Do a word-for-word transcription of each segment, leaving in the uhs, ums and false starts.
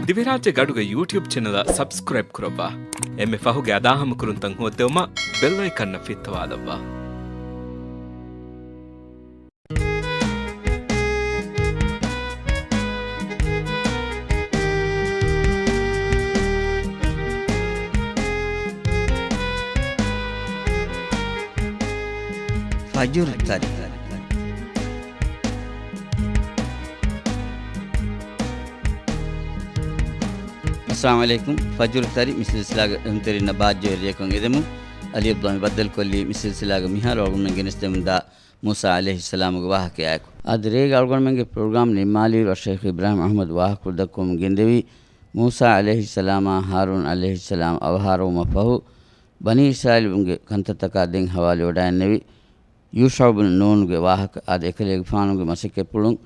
ދިވެހިރާއްޖޭގެ އަޑުގެ ޔޫޓިއުބް ޗެނަލަށް ސަބްސްކްރައިބް ކުރައްވާ. އެންމެ ފަހުގެ އަދާހަމަކުރުންތައް ހޯއްދެވުމަށް ބެލް އައިކަންއަށް ފިއްތަވާލައްވާ. ފަޖުރު ތަރި. އައްސަލާމު ޢަލައިކުމް. ފަޖުރު ތަރި މި ސިލްސިލާގެ އެހުންތެރިންނަށް ބާއްޖަވެރި ރެއަކުން އެދެމުން. އަލީ އަބްދުﷲ މި ބައްދަލުކޮށްލީ މި ސިލްސިލާގެ މިހާރު އަޅުގަނޑުމެން ގެނެސްދެމުންދާ މޫސާ ޢަލައިހިއްސަލާމުގެ ވާހަކަޔާއެކު. އާދެ، ރޭގެ އަޅުގަނޑުމެންގެ ޕްރޮގްރާމް ނިންމާލިއިރު އައްޝައިޚް އިބްރާހިމް އަޙްމަދު ވާހަކަފުޅު ދައްކަވަމުން ގެންދެވީ، މޫސާ ޢަލައިހިއްސަލާމާ ހާރޫން ޢަލައިހިއްސަލާމް އަވަހާރަވުމަށް ފަހު، ބަނީ އިސްރާއީލުންގެ ކަންތައްތަކާ ދެން ޙަވާލުވެވަޑައިގެންނެވި، ޔޫޝަޢު ބިން ނޫނުގެ ވާހަކަ. އާދެ، އެކަލޭގެފާނުގެ މަސައްކަތްޕުޅުން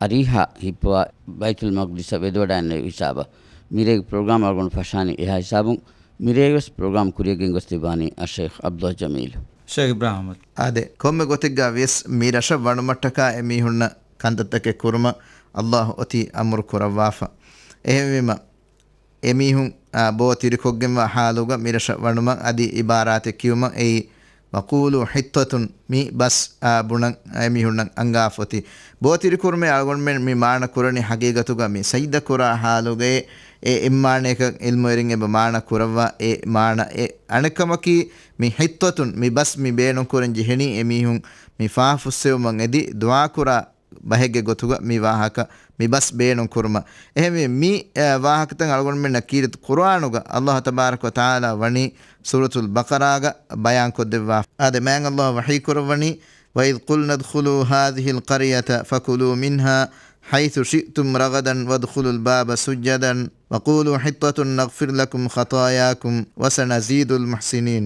އަރީހާ ހިއްޕަވާ ބައިތުލް މަޤްދިސަށް ވެދެވަޑައިގެންނެވި ހިސާބަށް މިރޭގެ ޕްރޮގްރާމް އަޅުގަނޑު ފަށާނީ އެހާ ހިސާބުން. މިރޭވެސް ޕްރޮގްރާމް ކުރިޔަށް ގެންގޮސްދެއްވާނީ އައްޝައިޚް ޢަބްދުﷲ ޖަމީލު. ޝައިޚް އިބްރާހިމް. އާދެ، ކޮންމެ ގޮތެއްގަ ވިޔަސް މި ރަށަށް ވަނުމަށްޓަކާ އެމީހުންނަށް ކަންތައްތަކެއް ކުރުމަށް ﷲ އޮތީ އަމުރު ކުރައްވާފަ. އެހެންވީމަ، އެމީހުން، އާ، ބޯ ތިރިކޮށްގެންވާ ޙާލުގަ މިރަށަށް ވަނުމަށް އަދި ޢިބާރާތެއް ކިޔުމަށް އެއީ، وقولوا حطة، މި ބަސް، އާ، ބުނަން އެމީހުންނަށް އަންގާފަ އޮތީ. ބޯ ތިރިކުރުމޭ އަޅުގަނޑުމެން މި މާނަ ކުރަނީ ޙަޤީޤަތުގަ މި ސަޖިދަ ކުރާ ޙާލުގައޭ. އެ އެއްމާނަޔަކަށް ޢިލްމުވެރިން އެބަ މާނަ ކުރައްވާ. އެ މާނަ އެ އަނެއްކަމަކީ، މި ޙިއްޠަތުން މި ބަސް މި ބޭނުންކުރަން ޖެހެނީ އެމީހުން މި ފާފަ ފުއްސެވުމަށް އެދި ދުޢާކުރާ ބަހެއްގެ ގޮތުގަ މި ވާހަކަ، މި ބަސް ބޭނުން ކުރުމަށް. އެހެންވެ، މި، އެ، ވާހަކަތައް އަޅުގަނޑުމެންނަށް ކީރިތި ޤުރުއާނުގަ ﷲ ތަބާރަކަ ވަ ތަޢާލާ ވަނީ ސޫރަތުލް ބަޤަރާގަ ބަޔާންކޮށްދެއްވާ. އާދެ، މާތް ﷲ ވަޙީ ކުރައްވަނީ، وإذ قلنا ادخلوا هذه القرية فكلوا منها حيث شئتم رغدا وادخلوا الباب سجدا وقولوا حطة نغفر لكم خطاياكم وسنزيد المحسنين.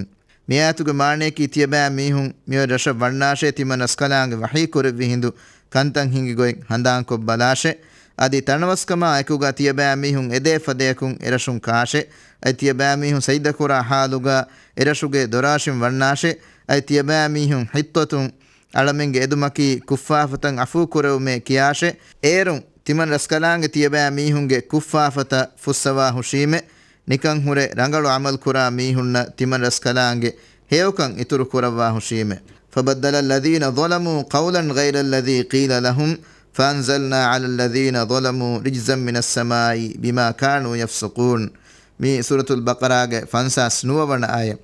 މި އާޔަތުގެ މާނަޔަކީ، ތިޔަބައިމީހުން މިއޮތް ރަށަށް ވަންނާށޭ، ތިމަން ރަސްކަލާނގެ ވަޙީ ކުރެއްވި ހިނދު ކަންތައް ހިނގި ގޮތް ހަނދާންކޮށްބަލާށޭ. އަދި ތަނަވަސްކަމާ އެކުގަ ތިޔަބައިމީހުން އެދޭ ފަދަޔަކުން އެރަށުން ކާށޭ. އަދި ތިޔަބައިމީހުން ސަޖިދަކުރާ ޙާލުގަ އެރަށުގެ ދޮރާށިން ވަންނާށޭ. އަދި ތިޔަބައިމީހުން ޙިއްޠަތުން، އަޅަމެންގެ އެދުމަކީ ކުށްފާފަތައް ޢަފޫ ކުރެވުމޭ ކިޔާށޭ. އޭރުން ތިމަން ރަސްކަލާނގެ ތިޔަބައިމީހުންގެ ކުށްފާފަތައް ފުއްސަވާ ހުށީމޭ. ނިކަން ހުރެ ރަނގަޅު ޢަމަލު ކުރާ މީހުންނަށް ތިމަން ރަސްކަލާނގެ ހެޔޮކަން އިތުރު ކުރައްވާ ހުށީމެ. فبدل الذين ظلموا قولا غير الذي قيل لهم فأنزلنا على الذين ظلموا رجزا من السماء بما كانوا يفسقون. މީ ސޫރަތުލް ބަޤަރާގެ ފަންސާސް ނުވަ ވަނަ އާޔަތް.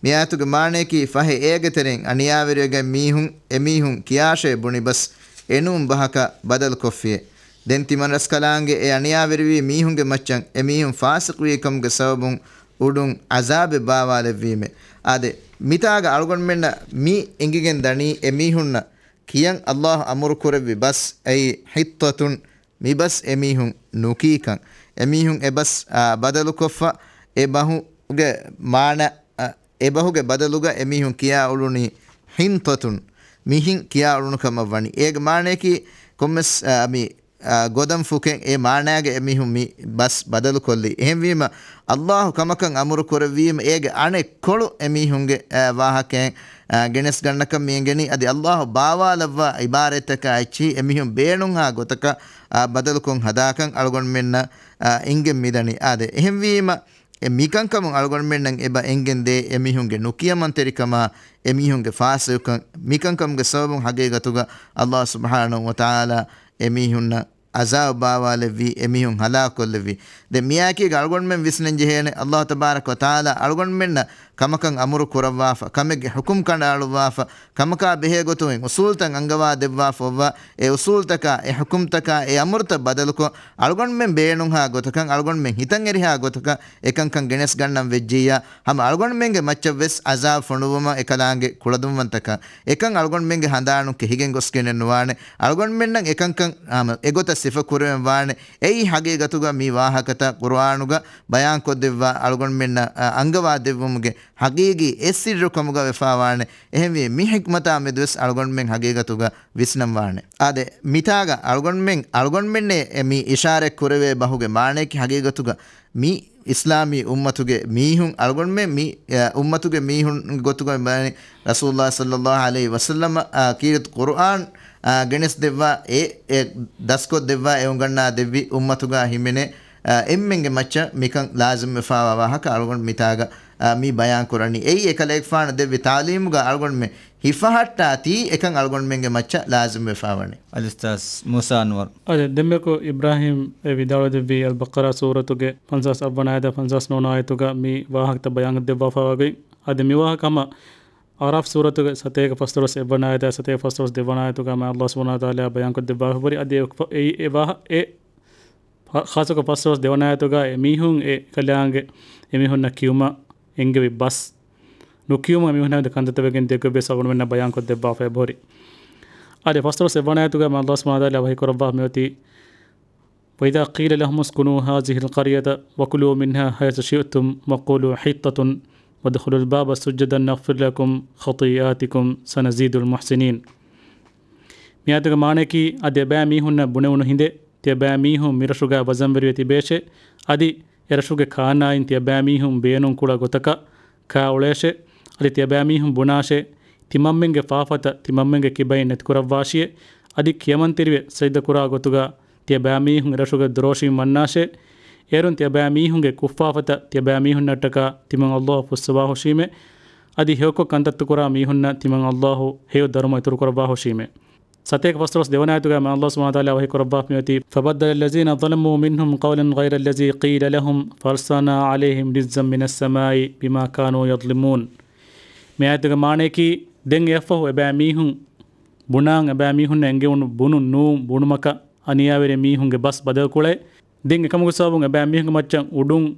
މި އާޔަތުގެ މާނަޔަކީ، ފަހެ އޭގެ ތެރެއިން އަނިޔާވެރިވެގެން މީހުން، އެމީހުން ކިޔާށޭ ބުނި ބަސް އެނޫން ބަހަކަށް ބަދަލުކޮށްފިޔޭ. ދެން ތިމަން ރަސްކަލާނގެ އެ އަނިޔާވެރިވި މީހުންގެ މައްޗަށް އެމީހުން ފާސިޤުވީ ކަމުގެ ސަބަބުން އުޑުން ޢަޒާބެއް ބާވާލެއްވީމެ. އާދެ، މިތާގަ އަޅުގަނޑުމެންނަށް މި އެނގިގެން ދަނީ އެމީހުންނަށް ކިޔަން ﷲ އަމުރު ކުރެއްވި ބަސް އެއީ ޙިއްޠަތުން، މި ބަސް އެމީހުން ނުކީކަން. އެމީހުން އެ ބަސް، އާ، ބަދަލުކޮށްފަ އެ ބަހުގެ މާނަ، އާ، އެ ބަހުގެ ބަދަލުގަ އެމީހުން ކިޔާ އުޅުނީ ޙިންޠަތުން، މިހިން ކިޔާ އުޅުނު ކަމަށް ވަނީ. އޭގެ މާނަޔަކީ ކޮންމެސް، އާ، މި އާ، ގޮދަން ފުކެއް އެ މާނާގެ އެމީހުން މި ބަސް ބަދަލުކޮށްލީ. އެހެންވީމަ، ﷲ ކަމަކަށް އަމުރު ކުރެއްވީމަ، އޭގެ އަނެއްކޮޅު އެމީހުންގެ، އާ، ވާހަކައިން، އާ، ގެނެސްގަންނަކަށް މި އެނގެނީ. އަދި ﷲ ބާވާލައްވާ އިބާރަތްތަކާ އެއްޗިހި އެމީހުން ބޭނުންހާ ގޮތަކަށް، އާ، ބަދަލުކޮށް ހަދާކަން އަޅުގަނޑުމެންނަށް، އާ، އެނގެން މިދަނީ. އާދެ، އެހެންވީމަ، އެ މިކަންކަމުން އަޅުގަނޑުމެންނަށް އެބަ އެނގެންދޭ، އެމީހުންގެ ނުކިޔަމަންތެރިކަމާ، އެމީހުންގެ ފާސިޤުކަން، މިކަންކަމުގެ ސަބަބުން ހަގީގަތުގަ ﷲ ސުބްޙާނަހޫ ވަތަޢާލާ އެމީހުންނަށް ޢަޒާބު ބާވާލެއްވީ، އެމީހުން ހަލާކުކޮށްލެއްވީ. ދެން މިއާއެކީގަ އަޅުގަނޑުމެން ވިސްނަން ޖެހޭނެ، ﷲ ތަބާރަކަ ވަތަޢާލާ އަޅުގަނޑުމެންނަށް ކަމަކަށް އަމުރު ކުރައްވާފަ، ކަމެއްގެ ޙުކުމް ކަނޑައަޅުއްވާފަ، ކަމަކާ ބެހޭ ގޮތުން އުޞޫލުތައް އަންގަވާ ދެއްވާފަ އޮއްވާ، އެ އުޞޫލުތަކާ، އެ ޙުކުމްތަކާ، އެ އަމުރުތައް ބަދަލުކޮށް، އަޅުގަނޑުމެން ބޭނުންހާ ގޮތަކަށް، އަޅުގަނޑުމެން ހިތަށް އެރިހާ ގޮތަކަށް އެކަންކަން ގެނެސްގަންނަން ވެއްޖިއްޔާ، ހަމަ އަޅުގަނޑުމެންގެ މައްޗަށް ވެސް ޢަޒާބު ފޮނުއްވުމަށް އެކަލާނގެ ކުޅަދުންވަންތަކަށް. އެކަން އަޅުގަނޑުމެންގެ ހަނދާނުން ކެހިގެން ގޮސްގެނެއް ނުވާނެ. އަޅުގަނޑުމެންނަށް އެކަންކަން ހަމަ އެގޮތަށް ސިފަ ކުރެވެން ވާނެ. އެއީ ހަގީގަތުގަ މި ވާހަކަތައް ޤުރުއާނުގަ ބަޔާންކޮށްދެއްވާ އަޅުގަނޑުމެންނަށް، އަ، އަންގަވާ ދެއްވުމުގެ ހަގީގީ އެއް ސިއްރު ކަމުގަ ވެފާވާނެ. އެހެންވީ، މި ޙިކްމަތާ މެދުވެސް އަޅުގަނޑުމެން ހަގީގަތުގަ ވިސްނަން ވާނެ. އާދެ، މިތާގަ އަޅުގަނޑުމެން، އަޅުގަނޑުމެންނޭ މި އިޝާރަތް ކުރެވޭ ބަހުގެ މާނަޔަކީ ހަގީގަތުގަ މި އިސްލާމީ އުއްމަތުގެ މީހުން އަޅުގަނޑުމެން މި، އެ، އުއްމަތުގެ މީހުން ގޮތުގަ މި ރަސޫލުﷲ ޞައްލަﷲ ޢަލައިހި ވަސައްލަމަ، އާ، ކީރިތި ޤުރުއާން، އާ، ގެނެސްދެއްވާ އެ، އެ ދަސްކޮށްދެއްވާ އެ އުނގަންނާ ދެއްވި އުއްމަތުގަ ހިމެނޭ، އެންމެންގެ މައްޗަށް މިކަން ލާޒިމްވެފާވާ ވާހަކަ އަޅުގަނޑު މިތާގަ، އާ، މި ބަޔާން ކުރަނީ. އެއީ އެކަލޭގެފާނު ދެއްވި ތާލީމުގަ އަޅުގަނޑުމެ ހިފަހައްޓާތީ އެކަން އަޅުގަނޑުމެންގެ މައްޗަށް ލާޒިމްވެފާވަނީ. އަލްއުސްތާޛް މޫސާ އަންވަރު. އަދި ދެންމެކު އިބްރާހީމް އެ ވިދާޅުވެދެއްވީ އަލްބަޤަރާ ސޫރަތުގެ ފަންސާސް އަށްވަނަ އާޔަތާ ފަންސާސް ނުވަ އާޔަތުގަ މި ވާހަކަތައް ބަޔާން ދެއްވާފާވާގޮތް. އަދި މި ވާހަކަ ހަމަ އަޢްރާފް ސޫރަތުގެ ސަތޭކަ ފަސްދޮޅަސް އެއްވަނަ އާޔަތާ ސަތޭކަ ފަސްދޮޅަސް ދެވަނަ އާޔަތުގަ މާ އަލްލާހު ސުބްޙާނަހޫ ވަތަޢާލާ ބަޔާންކޮށްދެއްވާފަ ހުރި. އަދި އެ، އެ، އެ ވާހަ-، އެ ފަ-، ޚާއްޞަކޮށް ފަސްދޮޅަސް ދެވަނަ އާޔަތުގަ އެ މީހުން އެ ކަލާނގެ އެ މީހުންނަށް ކިޔުމަށް އެންގެވި ބަސް ނުކިޔުމުން އެމީހުންނާ މެދު ކަންތައްތައް ވެގެން ދިޔަގޮތްވެސް އަޅުގަނޑުމެންނަށް ބަޔާންކޮށްދެއްވާފަ އެބަހުރި. އާދެ، ފަސްދޮޅަސް އެއްވަނަ އާޔަތުގަ މާ އަލްލާހު ސުބްޙާނަހޫ ވަތަޢާލާ ވަޙީކުރައްވާފަ މިއޮތީ، وَإِذَا قِيلَ لَهُمُ اسْكُنُوا هَٰذِهِ الْقَرْيَةَ وَكُلُوا مِنْهَا حَيْثُ شِئْتُمْ وَقُولُوا حِطَّةٌ وَادْخُلُوا الْبَابَ سُجَّدًا نَغْفِرْ لَكُمْ خَطِيئَاتِكُمْ سَنَزِيدُ الْمُحْسِنِينَ. މިއާޔަތުގެ މާނައަކީ، އަދި އެބައިމީހުންނަށް ބުނެވުނު ހިނދެއް، ތިޔަބައިމީހުން މިރަށުގަ ވަޒަންވެރިވެ ތިބޭށޭ. އަދި އެރަށުގެ ކާނާއިން ތިޔަބައިމީހުން ބޭނުންކުޅަ ގޮތަކަށް ކާ އުޅޭށޭ. އަދި ތިޔަބައިމީހުން ބުނާށޭ، ތިމަންމެންގެ ފާފަތައް ތިމަންމެންގެ ކިބައިން ނެތިކުރައްވާށިއޭ. އަދި ކިޔަމަންތެރިވެ ސަޖިދަކުރާ ގޮތުގަ ތިޔަބައިމީހުން އެރަށުގެ ދޮރޯށިން ވަންނާށޭ. އޭރުން ތިޔަބައިމީހުންގެ ކުށްފާފަތައް ތިޔަބައިމީހުންނަށްޓަކާ ތިމަން އަލްލާހު ފުއްސަވާހުށީމޭ. އަދި ހެޔޮކޮށް ކަންތައްތައް ކުރާ މީހުންނަށް ތިމަން އަލްލާހު ހެޔޮ ދަރުމަ އިތުރުކުރައްވާހުށީމޭ. ސަތޭކަ ފަސްދޮޅަސް ދެވަނަ އާޔަތުގައި މާ އަލްލާހު ސުބްޙާނަހޫ ވަތަޢާލާ ވަޙީކުރައްވާފަ މިއޮތީ، فَبَدَّلَ الَّذِينَ ظَلَمُوا مِنْهُمْ قَوْلًا غَيْرَ الَّذِي قِيلَ لَهُمْ فَأَرْسَلْنَا عَلَيْهِمْ رِجْزًا مِنَ السَّمَاءِ بِمَا كَانُوا يَظْلِمُونَ. މި އާޔަތުގެ މާނައަކީ، ދެން އެއަށްފަހު އެބައިމީހުން ބުނާން އެބައިމީހުންނަށް އެންގެވުނު ބުނު ނޫން ބުނުމަކަށް އަނިޔާވެރި މީހުންގެ ބަސް ބަދަލުކުޅޭ. ދެން އެކަމުގެ ސަބަބުން އެބައިމީހުންގެ މައްޗަށް އުޑުން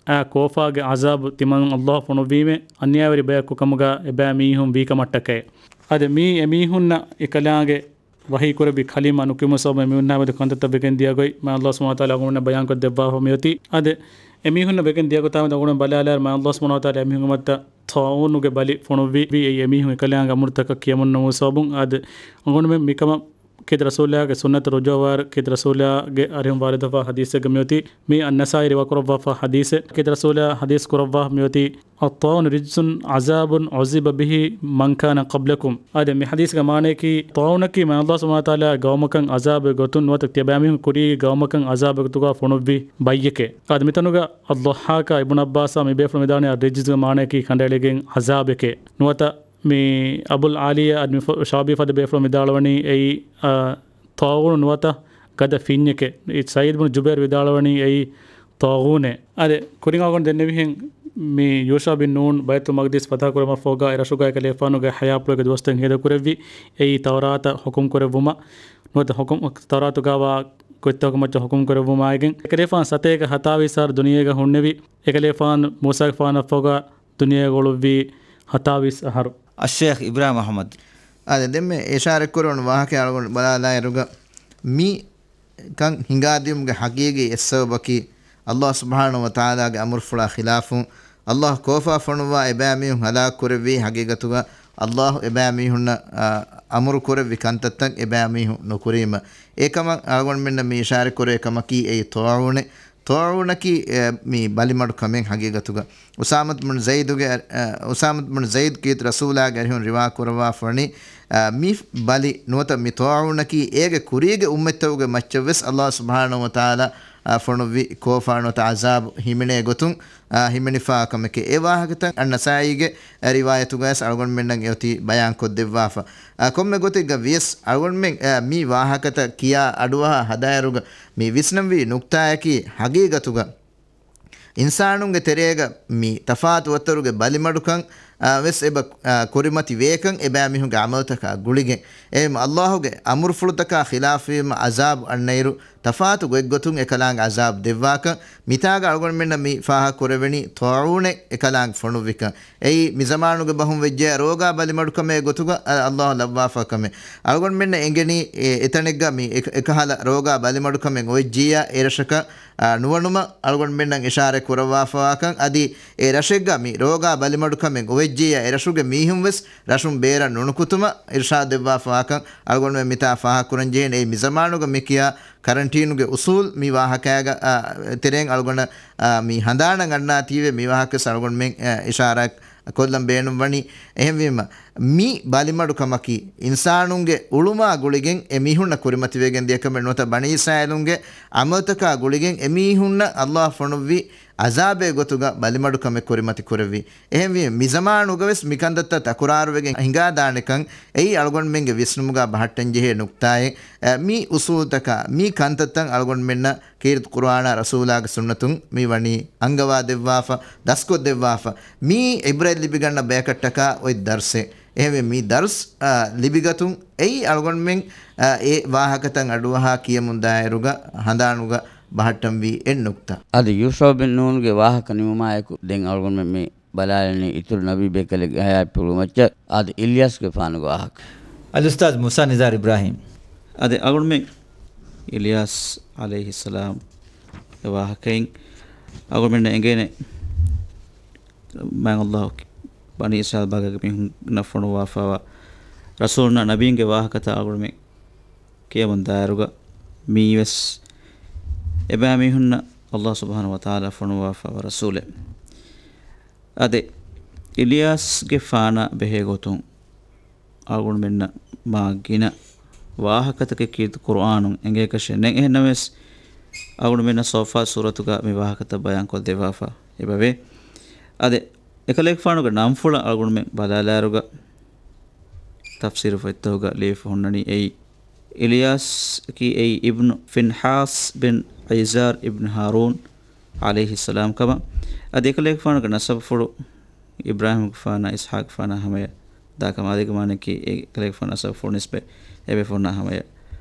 އާ ކޯފާގެ އަޒާބު ތިމަން އަލްލާހު ފޮނުއްވީމޭ، އަނިޔާވެރި ބަޔަކު ކަމުގަ އެބައިމީހުން ވީކަމަށްޓަކައި. އަދި މީ އެމީހުންނަށް އެކަލާނގެ ވަޙީކުރެއްވި ކަލިމަ ނުކިޔުމު ސަބަބުން އެމީހުންނާ މެދު ކަންތައްތައް ވެގެން ދިޔަގޮތް މާ އަލްލާހު ސުބްޙާނަހޫ ވަތަޢާލާ އަޅުގަނޑުމެންނަށް ބަޔާންކޮށް ދެއްވާފަ މިއޮތީ. އަދި އެމީހުންނަށް ވެގެން ދިޔަގޮތާ މެދު އަޅުގަނޑު ބަލާލާއިރު މާ އަލްލާހު ސުބްޙާނަހޫ ވަތަޢާލާ އެމީހުންގެ މައްތަށް ޠާޢޫނުގެ ބަލި ފޮނުއްވީ އެއީ އެމީހުން އެކަލާނގެ އަމުރުތަކަށް ކިޔަމަންނުވު ސަބަބުން. އަދި އަޅުގަނޑުމެން މިކަމަށް ކީރިތި ރަސޫލާގެ ސުންނަތަށް ރުޖޫޢަވާއިރު، ކީރިތި ރަސޫލާގެ އަރިހުން ވާރިދުވެފާ ޙަދީޘެއްގަ މިއޮތީ، މީ އައްނަސާއީ ރިވާކުރައްވާފާ ޙަދީޘެއް. ކީރިތި ރަސޫލާ ޙަދީޘް ކުރައްވާ މިއޮތީ، الطاعون رجس عذاب عذب به من كان قبلكم. އާދެ، މި ޙަދީޘްގެ މާނައަކީ، ޠާޢޫނަކީ މާ އަލްލާހު ސުބްޙާނަހޫ ވަތަޢާލާ ގައުމަކަށް ޢަޛާބެއް ގޮތުން ނުވަތަ ތިޔަބައިމީހުން ކުރީ ގައުމަކަށް ޢަޛާބެއް ގޮތުގަ ފޮނުއްވި ބައްޔެކޭ. އާދެ، މިތަނުގަ އައްޟައްޙާޤާ އިބްނު ޢައްބާސާ މި ބޭފުޅުން ވިދާޅުވަނީ އައްރިޖްޒުގެ މާނައަކީ ކަނޑައެޅިގެން ޢަޛާބެކޭ. ނުވަތަ މި އަބުލް ޢާލިޔާ އަދި މި ފަ-، ޝާބީ ފަދަ ބޭފުޅުން ވިދާޅުވަނީ އެއީ، އާ، ޠާޢޫނު ނުވަތަ ގަދަ ފިންޏެކޭ. ސަޢީދު ބުނު ޖުބައިރު ވިދާޅުވަނީ އެއީ ޠާޢޫނޭ. އާދެ، ކުރިން އަޅުގަނޑު ދެންނެވިހެން މި ޔޫޝާ ބިން ނޫން ބައިތުލް މަޤްދިސް ފަތަޙަ ކުރުމަށްފަހުގަ އެރަށުގަ އެކަލޭފާނުގެ ޙަޔާތްޕުޅުގެ ދުވަސްތައް ހޭދަކުރެއްވި އެއީ ތައުރާތަށް ޙުކުމް ކުރެއްވުމަށް ނުވަތަ ޙުކުމް، ތައުރާތުގަވާ ގޮތްތަކުގެ މައްޗަށް ޙުކުމް ކުރެއްވުމާއިގެން އެކަލޭފާނު ސަތޭކަ ހަތާވީސް އަހަރު ދުނިޔޭގަ ހުންނެވި. އެކަލޭފާނު މޫސާގެފާނަށްފަހުގަ ދުނިޔޭގަ އުޅުއްވީ ހަތާވީސް އަހަރު. އައްޝައިޚް އިބްރާހިމް އަޙްމަދު. އާދެ، ދެންމެ އިޝާރަތްކުރެވުނު ވާހަކަ އަޅުގަނޑު ބަލާލާއިރުގަ މި ކަން ހިނގާދިޔުމުގެ ޙަޤީޤީ އެއްސަބަބަކީ، އަލްލާހު ސުބްޙާނަހޫ ވަތަޢާލާގެ އަމުރުފުޅާ ޚިލާފުން، އަލްލާހު ކޯފާ ފޮނުއްވާ އެބައިމީހުން ހަލާކު ކުރެއްވީ، ޙަޤީޤަތުގަ އަލްލާހު އެބައިމީހުންނަށް، އާ، އަމުރު ކުރެއްވި ކަންތައްތައް އެބައިމީހުން ނުކުރީމަ. އެކަމަށް އަޅުގަނޑުމެންނަށް މި އިޝާރަތް ކުރޭ ކަމަކީ އެއީ ޠާޢޫނެއް. ޠާޢޫނަކީ، އެ، މި ބަލިމަޑު ކަމެއް ޙަޤީޤަތުގަ. އުސާމަތު ބުނު ޒައިދުގެ، އަ، އުސާމަތު ބުނު ޒައިދު ކީރިތި ރަސޫލާގެ އަރިހުން ރިވާ ކުރައްވާފަވަނީ، އަ، މި ބަލި ނުވަތަ މި ޠާޢޫނަކީ އޭގެ ކުރީގެ އުއްމަތްތަކުގެ މައްޗަށް ވެސް އަލްލާހު ސުބްޙާނަހޫ ވަތަޢާލާ، އަ، ފޮނުއްވި ކޯފާ ނުވަތަ ޢަޒާބު ހިމެނޭ ގޮތުން، އަ، ހިމެނިފާ ކަމެކޭ. އެ ވާހަކަތައް އައްނަސާއީގެ ރިވާޔަތުގައި ވެސް އަޅުގަނޑުމެންނަށް އެއޮތީ ބަޔާން ކޮށްދެއްވާފަ. އަ، ކޮންމެ ގޮތެއްގަ ވިޔަސް އަޅުގަނޑުމެން، އަ، މި ވާހަކަތައް ކިޔާ އަޑުއަހާ ހަދާއިރުގަ މި ވިސްނަންވީ ނުކްތާއަކީ ޙަޤީޤަތުގަ އިންސާނުންގެ ތެރޭގަ މި ތަފާތު ވައްތަރުގެ ބަލިމަޑުކަން، އާ، ވެސް އެބަ، އާ، ކުރިމަތި ވޭކަން އެބައިމީހުންގެ ޢަމަލުތަކާ ގުޅިގެން. އެހެން އަލްލާހުގެ އަމުރުފުޅުތަކާ ޚިލާފުވީމަ ޢަޒާބު އަންނައިރު، ތަފާތު ގޮތްގޮތުން އެކަލާނގެ ޢަޒާބު ދެއްވާކަން. މިތާގަ އަޅުގަނޑުމެންނަށް މި ފާހަގަ ކުރެވެނީ ޠާޢޫނެއް އެކަލާނގެ ފޮނުއްވިކަން. އެއީ މި ޒަމާނުގެ ބަހުން ވެއްޖެޔާ ރޯގާ ބަލިމަޑުކަމޭ ގޮތުގަ، އަ، އަލްލާހު ލައްވާފާ ކަމެއް. އަޅުގަނޑުމެންނަށް އެނގެނީ އެ، އެތަނެއްގަ މި އެ، އެކަހަލަ ރޯގާ ބަލިމަޑުކަމެއް އޮވެއްޖިއްޔާ އެރަށަކަށް، އާ، ނުވަނުމަށް އަޅުގަނޑުމެންނަށް އިޝާރަތް ކުރައްވާފަވާކަން އަދި އެ ރަށެއްގަ މި ރޯގާ ބަލިމަޑުކަމެއް އޮވެއްޖިއްޔާ އެރަށުގެ މީހުން ވެސް ރަށުން ބޭރަށް ނުނުކުތުމަށް އިރުޝާދު ދެއްވާފަވާކަން އަޅުގަނޑުމެން މިތާ ފާހަގަކުރަން ޖެހޭނެ. އެއީ މި ޒަމާނުގަ މި ކިޔާ ކަރަންޓީނުގެ އުސޫލް މި ވާހަކައިގަ، އާ، ތެރެއިން އަޅުގަނޑަށް، އާ، މި ހަނދާނަށް އަންނާތީވެ މި ވާހަކަ ވެސް އަޅުގަނޑުމެން، އާ، އިޝާރާތް ކޮށްލަން ބޭނުން ވަނީ. އެހެންވީމަ، މި ބަލިމަޑުކަމަކީ، އިންސާނުންގެ އުޅުމާ ގުޅިގެން އެ މީހުންނަށް ކުރިމަތިވެގެން ދިޔަކަމެއް ނުވަތަ ބަނީ އިސްރާއީލުންގެ ޢަމަލުތަކާ ގުޅިގެން އެ މީހުންނަށް ﷲ ފޮނުއްވި ޢަޒާބެއް ގޮތުގަ ބަލިމަޑުކަމެއް ކުރިމަތި ކުރެއްވި. އެހެންވީމަ، މި ޒަމާނުގަވެސް މި ކަންތައްތައް ތަކުރާރުވެގެން ހިނގާދާނެކަން އެއީ އަޅުގަނޑުމެންގެ ވިސްނުމުގަ ބަހައްޓަންޖެހޭ ނުކްތާއެއް. އެ، މި އުސޫލުތަކާ، މި ކަންތައްތައް އަޅުގަނޑުމެންނަށް ކީރިތި ޤުރުއާނާ ރަސޫލާގެ ސުންނަތުން މި ވަނީ އަންގަވާ ދެއްވާފަ، ދަސްކޮށް ދެއްވާފަ. މީ ޢިބްރަތް ލިބިގަންނަ ބަޔަކަށްޓަކާ އޮތް ދަރްސެއް. އެހެންވެ، މި ދަރްސް، އާ، ލިބިގަތުން އެއީ އަޅުގަނޑުމެން، އާ، އެ ވާހަކަތައް އަޑުއަހާ ކިޔަމުން ދާއިރުގަ ހަނދާނުގަ ބަހައްޓަންވީ އެއް ނުކްތާ. އަދި ޔޫޝަޢު ބިން ނޫނުގެ ވާހަކަ ނިމުމާއެކު، ދެން އަޅުގަނޑުމެން މި ބަލާލަނީ އިތުރު ނަބީ ބޭކަލެއްގެ ޙަޔާތްޕުޅު މައްޗަށް، އަދި އިލްޔާސްގެފާނުގެ ވާހަކަ. އަލްއުސްތާޛް މޫސާ ނިޒާރު އިބްރާހީމް. އަދި އަޅުގަނޑުމެން އިލްޔާސް ޢަލައިހިއްސަލާމްގެ ވާހަކައިން އަޅުގަނޑުމެންނަށް އެނގޭނެ، މާތް ﷲ ބަނީ އިސްރާއީލް ބާގައިގެ މީހުންނަށް ފޮނުވާފައިވާ ރަސޫލުންނާ ނަބީންގެ ވާހަކަތައް އަޅުގަނޑުމެން ކިޔަމުން ދާއިރުގަ، މިއީވެސް އެބައިމީހުންނަށް ﷲ ސުބްޙާނަހޫ ވަތަޢާލާ ފޮނުވާފައިވާ ރަސޫލެއް. އާދެ، އިލްޔާސްގެފާނާ ބެހޭ ގޮތުން އަޅުގަނޑުމެންނަށް މާ ގިނަ ވާހަކަތަކެއް ކީރިތި ޤުރުއާނުން އެނގޭކަށެއް ނެތް. އެހެންނަމަވެސް، އަޅުގަނޑުމެންނަށް ޞައްފާތު ސޫރަތުގަ މި ވާހަކަތައް ބަޔާންކޮށްދެއްވާފަ އެބަވޭ. އާދެ، އެކަލޭގެފާނުގެ ނަންފުޅަށް އަޅުގަނޑުމެން ބަލާލާއިރުގަ، ތަފްސީރު ފޮތްތަކުގަ ލިޔެފަ ހުންނަނީ އެއީ، އިލްޔާސްއަކީ އެއީ އިބްނު ފިންޙާސް ބިން ޢިޒާރް އިބްނު ހާރޫން ޢަލައިހިއްސަލާމް ކަމަށް. އަދި އެކަލޭގެފާނުގެ ނަސަބުފުޅު އިބްރާހީމްގެފާނާ އިސްޙާޤްގެފާނާ ހަމަޔަށް ދާ ކަމަށް. އާދެ، އޭގެ މާނައަކީ އެކަލޭގެފާނުގެ ނަސަބުފުޅު ނިސްބަތް އެބޭފުޅުންނާ ހަމަޔަށް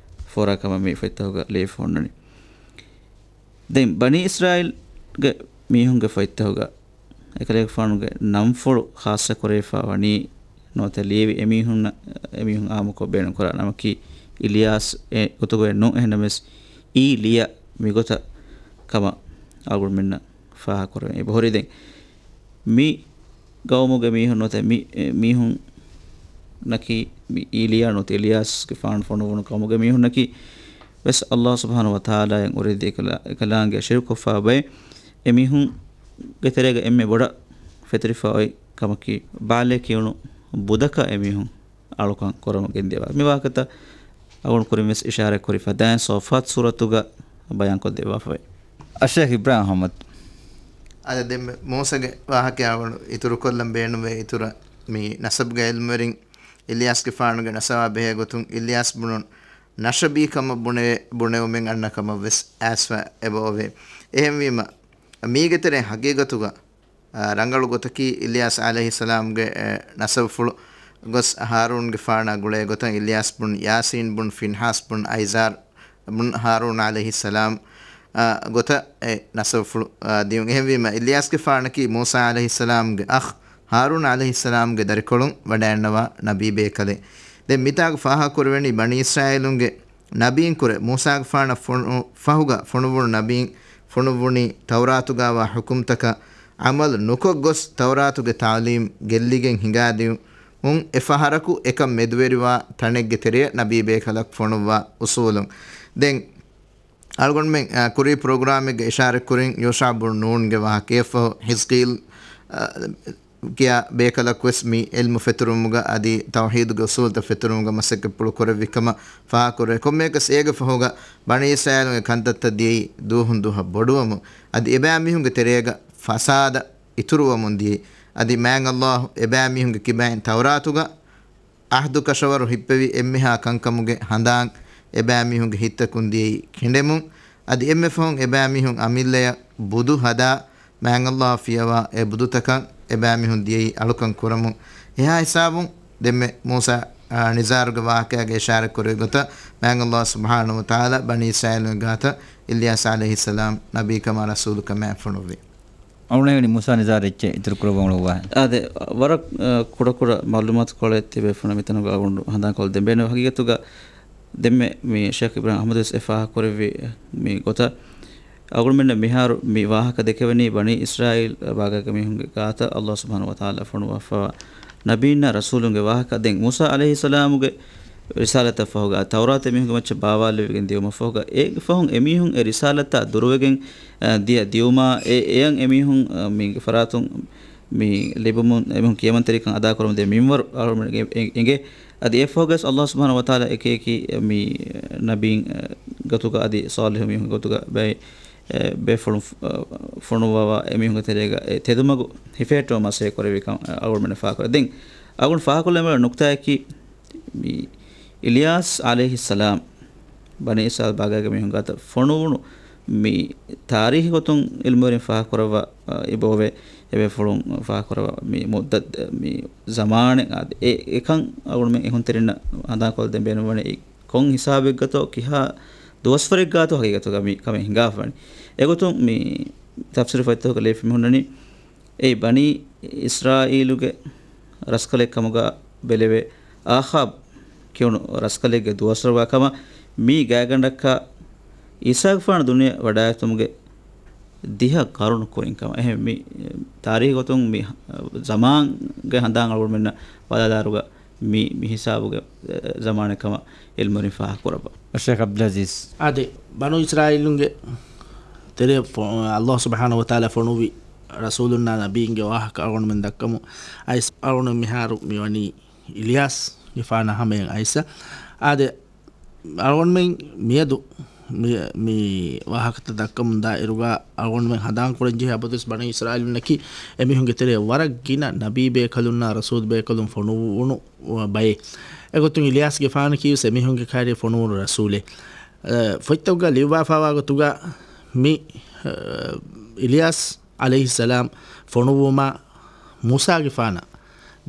ފޯރާ ކަމަށް މި ފޮތްތަކުގަ ލިޔެފަ ހުންނަނީ. ދެން ބަނީ އިސްރާއީލްގެ މީހުންގެ ފޮތްތަކުގަ އެކަލޭގެފާނުގެ ނަންފުޅު ޚާއްޞަ ކުރެވިފަ ވަނީ ނުވަތަ ލިޔެވި އެމީހުންނަށް، އެމީހުން އާއްމުކޮށް ބޭނުންކުރާ ނަމަކީ އިލްޔާސް އެ ގޮތުގައެއް ނޫން. އެހެންނަމަވެސް އީ ލިޔަ މިގޮތަށް ކަމަށް އަޅުގަނޑުމެންނަށް ފާހަގަކުރެވެނީ. އެބަހުރި ދެން މި ގައުމުގެ މީހުން ނުވަތަ މި، މީހުންނަކީ މި އީ ލިޔާ ނުވަތަ އިލްޔާސްގެފާނު ފޮނުވުނު ގައުމުގެ މީހުންނަކީ ވެސް ﷲ ސުބްޙާނަހޫ ވަތަޢާލާއަށް އުރެދި އެކަލާ-، އެކަލާނގެ ޝިރުކު ކޮށްފަ އޮތް. އެމީހުންގެ ތެރޭގަ އެންމެ ބޮޑަށް ފެތުރިފަ އޮތް ކަމަކީ، ބާލޭ ކިޔުނު ބުދަކަށް އެމީހުން އަޅުކަން ކުރަމުން ގެންދިޔަ ވާ. މި ވާހަކަތައް އަޅުގަނޑު ކުރިން ވެސް އިޝާރަތް ކުރި ފަދައިން ޞައްފާތު ސޫރަތުގަ ބަޔާންކޮށްދެއްވާފަވޭ. އައްޝައިޚް އިބްރާހިމް އަޙްމަދު. އާދެ، ދެންމެ މޫސާގެ ވާހަކައާ އަޅުގަނޑު އިތުރުކޮށްލަން ބޭނުންވޭ. އިތުރަށް މި ނަސަބުގެ ޢިލްމުވެރިން އިލްޔާސްގެފާނުގެ ނަސަބާ ބެހޭ ގޮތުން އިލްޔާސް ބުނުން ނަޝަބީ ކަމަށް ބުނެ-، ބުނެވުމެއް އަންނަ ކަމަށް ވެސް އައިސްފަ އެބައޮވޭ. އެހެންވީމަ، މީގެ ތެރެއިން ޙަޤީޤަތުގަ އާ، ރަނގަޅު ގޮތަކީ އިލްޔާސް ޢަލައިހިއްސަލާމްގެ، އެ، ނަސަބުފުޅު ގޮސް ހާރޫންގެފާނާ ގުޅޭ ގޮތަށް އިލްޔާސް ބުން ޔާސީން ބުން ފިންހާސް ބުން އައިޒާރް ބުން ހާރޫން ޢަލައިހިއްސަލާމް، އާ، ގޮތަށް އެ ނަސަބުފުޅު، އާ، ދިޔުން. އެހެންވީމަ، އިލްޔާސްގެފާނަކީ މޫސާ ޢަލައިހިއްސަލާމްގެ އަޚް ހާރޫން ޢަލައިހިއްސަލާމްގެ ދަރިކޮޅުން ވަޑައިންނަވާ ނަބީ ބޭކަލެއް. ދެން މިތާގަ ފާހަގަކުރެވެނީ ބަނީ އިސްރާއީލުންގެ ނަބީން ކުރެ، މޫސާގެފާނަށް ފޮނު-، ފަހުގަ ފޮނުވުނު ނަބީން ފޮނުއްވުނީ ތައުރާތުގަވާ ޙުކުމްތަކަށް ޢަމަލު ނުކޮށްގޮސް، ތައުރާތުގެ ތަޢުލީމް ގެއްލިގެން ހިނގާދިޔުމުން، އެފަހަރަކު އެކަން މެދުވެރިވާ ތަނެއްގެ ތެރެއަށް ނަބީ ބޭކަލަކު ފޮނުއްވާ އުސޫލުން. ދެން އަޅުގަނޑުމެން، އަ، ކުރީ ޕްރޮގްރާމެއްގަ އިޝާރަތް ކުރިން ޔޫޝާ ބުން ނޫންގެ ވާހަކަ. އެއަށްފަހު ހިޒްޤީލް، އަ، ކިޔާ ބޭކަލަކުވެސް މި ޢިލްމު ފެތުރުމުގަ އަދި ތައުޙީދުގެ އުޞޫލުތައް ފެތުރުމުގަ މަސައްކަތްޕުޅު ކުރެއްވި ކަމަށް ފާހަގަކުރޭ. ކޮންމެއަކަސް އޭގެ ފަހުގަ ބަނީ އިސްރާއީލުންގެ ކަންތައްތައް ދިޔައީ ދުވަހުން ދުވަހަށް ބޮޑުވަމުން، އަދި އެބައިމީހުންގެ ތެރޭގަ ފަސާދަ އިތުރުވަމުން ދިޔައީ. އަދި މާތް ﷲ އެބައިމީހުންގެ ކިބައިން ތައުރާތުގަ ޢަހްދު ކަށަވަރު ހިއްޕެވި އެންމެހާ ކަންކަމުގެ ހަނދާން އެބައިމީހުންގެ ހިތްތަކުން ދިޔައީ ކެނޑެމުން، އަދި އެންމެ ފަހުން އެބައިމީހުން އަމިއްލަޔަށް ބުދު ހަދާ، މާތް ﷲ ފިޔަވާ އެ ބުދުތަކަށް އެބައިމީހުން ދިޔައީ އަޅުކަން ކުރަމުން. އެހާ ހިސާބުން ދެންމެ މޫސާ، އާ، ނިޒާރުގެ ވާހަކައިގެ އިޝާރަތް ކުރެއްވި ގޮތަށް މާތް ﷲ ސުބްޙާނަހޫ ވަތަޢާލާ ބަނީ އިސްރާއީލުންގެ ގާތަށް އިލްޔާސް ޢަލައިހިއްސަލާމް ނަބީ ކަމާ ރަސޫލު ކަމާ ފޮނުއްވި. އަޅުގަނޑު ވަނީ މޫސާ ނިޒާރު އެއްޗެއް އިތުރު ކުރައްވަން އުޅުއްވާ. އާދެ، ވަރަށް، އަ، ކުޑަކުޑަ މަޢުލޫމާތުކޮޅެއް ތިބޭފުޅުންނަށް މިތަނުގަ އަޅުގަނޑު ހަނދާންކޮށްދޭން ބޭނުން. ހަގީގަތުގަ ދެންމެ މި ޝޭޚް އިބްރާހިމް އަޙްމަދު ވެސް އެ ފާހަގަކުރެއްވި މި ގޮތަށް، އަޅުގަނޑުމެންނަށް މިހާރު މި ވާހަކަ ދެކެވެނީ ބަނީ އިސްރާއީލް ބާގައިގެ މީހުންގެ ގާތަށް ﷲ ސުބްޙާނަހޫ ވަތަޢާލާ ފޮނުވާފައިވާ ނަބީންނާ ރަސޫލުންގެ ވާހަކަ. ދެން މޫސާ ޢަލައިހިއްސަލާމުގެ ރިސާލަތަށް ފަހުގަ، ތައުރާތެއް މީހުންގެ މައްޗަށް ބާވާލެވިގެން ދިޔުމަށް ފަހުގަ، އޭގެ ފަހުން އެމީހުން އެ ރިސާލަތާ ދުރުވެގެން، އަ، ދިޔަ ދިޔުމާ، އެ، އެޔަށް އެމީހުން، އަ، މީގެ ފަރާތުން މި ލިބުމުން އެމީހުން ކިޔަމަންތެރިކަން އަދާކުރަމުންދޭ މިންވަރު އަޅުގަނޑުމެން އެ-، އެ-، އެނގޭ. އަދި އެއަށްފަހުގަސް ﷲ ސުބްޙާނަހޫ ވަތަޢާލާ އެކި އެކި މި ނަބީން ގޮތުގަ އަދި ޞާލިޙު މީހުން ގޮތުގަ ބައި-، އެ، ބޭފުޅުން ފު-، ފޮނުއްވަވާ އެމީހުންގެ ތެރޭގަ އެ ތެދުމަގު ހިފޭއްޓުމަށް މަސައްކަތް ކުރެއްވިކަން އަޅުގަނޑުމެން ފާހަގަކުރޭ. ދެން އަޅުގަނޑު ފާހަގަކޮށްލަން ނުކްތާއަކީ މި އިލްޔާސް ޢަލައިހިއްސަލާމް ބަނީ އިސްރާއީލް ބާގާގެ މީހުން ގާތަށް ފޮނުވުނު މި ތާރީޚީ ގޮތުން ޢިލްމުވެރިން ފާހަގަކުރައްވާ، އަ، އިބޯވެ، އެބޭފުޅުން ފާހަގަކުރައްވާ މި މުއްދަތް، މި ޒަމާނެއް އާދެ، އެ، އެކަން އަޅުގަނޑުމެން އެހުންތެރިންނަށް ހަނދާންކޮށްދޭން ބޭނުންވަނީ ކޮން ހިސާބެއްގަތޯ ކިހާ ދުވަސްވަރެއްގާތޯ ހަގީގަތުގަ މި ކަމެއް ހިނގާފަވަނީ. އެގޮތުން މި ތަފްސީރު ފޮތްތަކުގަ ލިޔެފަ މި ހުންނަނީ، އެއީ ބަނީ އިސްރާއީލުގެ ރަސްކަލެއް ކަމުގަ ބެލެވޭ އާޚާބް ކިޔުނު ރަސްކަލެއްގެ ދުވަސްވަރުގަ ކަމަށް މީ ގާތްގަނޑަކަށް ޢީސާގެފާނު ދުނިޔެ ވަޑައިގަތުމުގެ ދިހަ ޤަރުނު ކުރިން ކަމަށް. އެހެން މި ތާރީޚީ ގޮތުން މި ޒަމާންގެ ހަނދާން އަޅުގަނޑުމެންނަށް ބަލާލާއިރުގަ މި، މި ހިސާބުގެ، އެ، ޒަމާނެއް ކަމަށް ޢިލްމުވެރިން ފާހަގަކުރައްވާ. ޝޭޚް ޢަބްދުލް ޢަޒީޒް. އާދެ، ބަނޫ އިސްރާއީލުންގެ ތެރެ ފޮ-، ﷲ ސުބްޙާނަހޫ ވަތަޢާލާ ފޮނުއްވި ރަސޫލުންނާ ނަބީންގެ ވާހަކަ އަޅުގަނޑުމެން ދައްކަމު އައިސް އަޅުގަނޑު މިހާރު މިވަނީ އިލްޔާސްގެފާނާ ހަމަޔަށް އައިސް. އާދެ، އަޅުގަނޑުމެން މިއަދު މި، މި ވާހަކަތައް ދައްކަމުން ދާއިރުގަ އަޅުގަނޑުމެން ހަނދާން ކުރަންޖެހޭ އަބަދުވެސް ބަނީ އިސްރާއީލުންނަކީ އެމީހުންގެ ތެރެއަށް ވަރަށް ގިނަ ނަބީ ބޭކަލުންނާ ރަސޫލް ބޭކަލުން ފޮނުވުނު ބައެއް. އެގޮތުން އިލްޔާސްގެފާނަކީވެސް އެމީހުންގެ ކައިރި ފޮނުވުނު ރަސޫލެއް. އަ، ފޮތްތަކުގަ ލިޔުއްވާފައިވާ ގޮތުގަ މި، އަ، އިލްޔާސް ޢަލައިހިއްސަލާމް ފޮނުއްވުމާ މޫސާގެފާނާ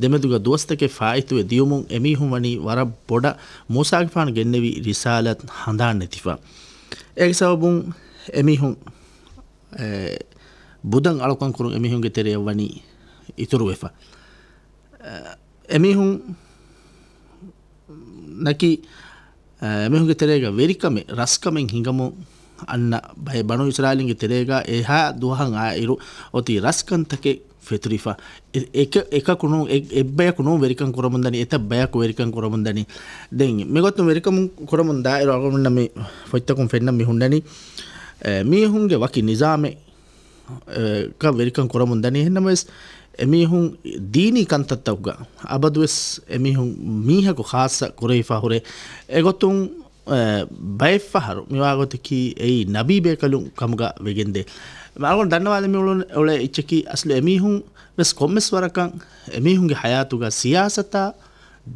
ދެމެދުގަ ދުވަސްތަކެއް ފާއިތުވެ ދިޔުމުން އެމީހުން ވަނީ ވަރަށް ބޮޑަށް މޫސާގެފާނު ގެންނެވި ރިސާލަތް ހަނދާން ނެތިފަ. އޭގެ ސަބަބުން އެމީހުން، އެ، ބުދަން އަޅުކަން ކުރުން އެމީހުންގެ ތެރެއަށް ވަނީ އިތުރުވެފަ. އެ، އެމީހުން ނަކީ، އެ، އެމީހުންގެ ތެރޭގަ ވެރިކަމެއް، ރަސްކަމެއް ހިނގަމުން އަންނަ ބައެއް ބަނޫ އިސްރާއީލުންގެ ތެރޭގަ އެހާ ދުވަހަށް އާއިރު އޮތީ ރަސްކަންތަކެއް ފެތުރިފަ. އެ-، އެކަ-، އެކަކު ނޫން، އެ-، އެއްބަޔަކު ނޫން ވެރިކަން ކުރަމުންދަނީ، އެތައް ބަޔަކު ވެރިކަން ކުރަމުންދަނީ. ދެން މިގޮތުން ވެރިކަމުން ކުރަމުން ދާއިރު އަޅުގަނޑުމެންނަށް މި ފޮތްތަކުން ފެންނަން މި ހުންނަނީ، އެ، މީހުންގެ ވަކި ނިޒާމެއް އެ، ކަށް ވެރިކަން ކުރަމުން ދަނީ. އެހެންނަމަވެސް، އެމީހުން ދީނީ ކަންތައްތަކުގަ އަބަދުވެސް އެމީހުން މީހަކު ޚާއްޞަ ކުރެވިފަ ހުރޭ. އެގޮތުން، އެ، ބައެއްފަހަރު މިވާގޮތަކީ އެއީ ނަބީ ބޭކަލުން ކަމުގަ ވެގެންދޭ. އަޅުގަނޑު ދަންނަވާލަމި އުޅުން އުޅޭ އެއްޗަކީ، އަސްލު އެމީހުން ވެސް ކޮންމެސް ވަރަކަށް އެމީހުންގެ ޙަޔާތުގަ ސިޔާސަތާ